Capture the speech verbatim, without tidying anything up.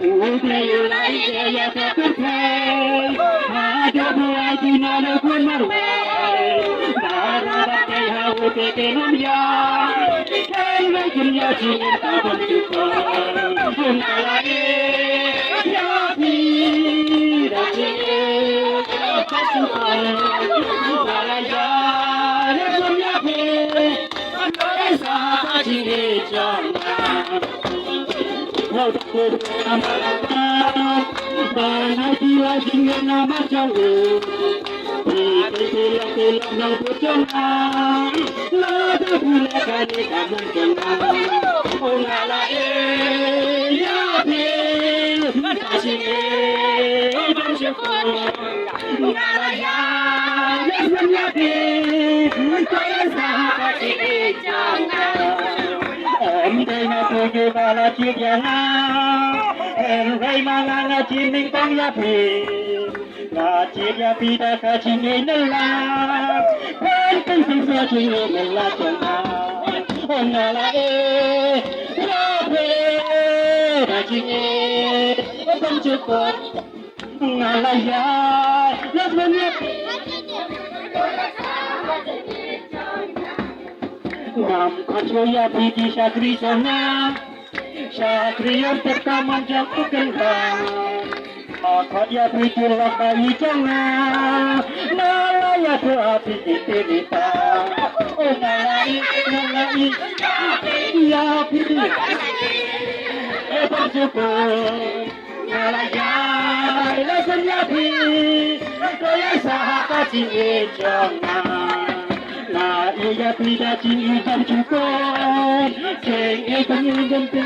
U Blei u la ïeit ïa ka pyrthei haduh ba u ai jingïaid na le khun marwei. Baroh ba tei ha u te te nym ïaid. Hynrei kin ïa jingim ka bym shukor. Kum ka la ïeit ïa phi da jingim ka shukor. Ka la ïaid ïa phi. Em dei na tu ngi ba la jied ïa nga, hynrei ma nga nga jied nyngkong ïa phi. Nga jied ïa phi da ka jingïeit na la, ban pynshai ka jingïeit na la jong nga. Nga la ïeit ïa phi da jingïeit ban jukut. Nga la ïaid, la sngewthuh ïa phi. Ngam khot shuh ïa phi ki shakri jong nga. Shakri ïa phi ka mon jong u kynrad. Nga khot ïa phi ki lok ba ïeit jong nga. Nga la ïathuh ïa phi ki tyrita. Oh, nga la ïeit, nga la ïeit ïa phi. Eh, ban jukut. Nga la ïaid la sngewthuh ïa phi, to ïa sa ha ka jingïeit jong nga. Nga ïeit ïa phi da jingïeit jong jukut, jingïeit jong jingïeit jong phi.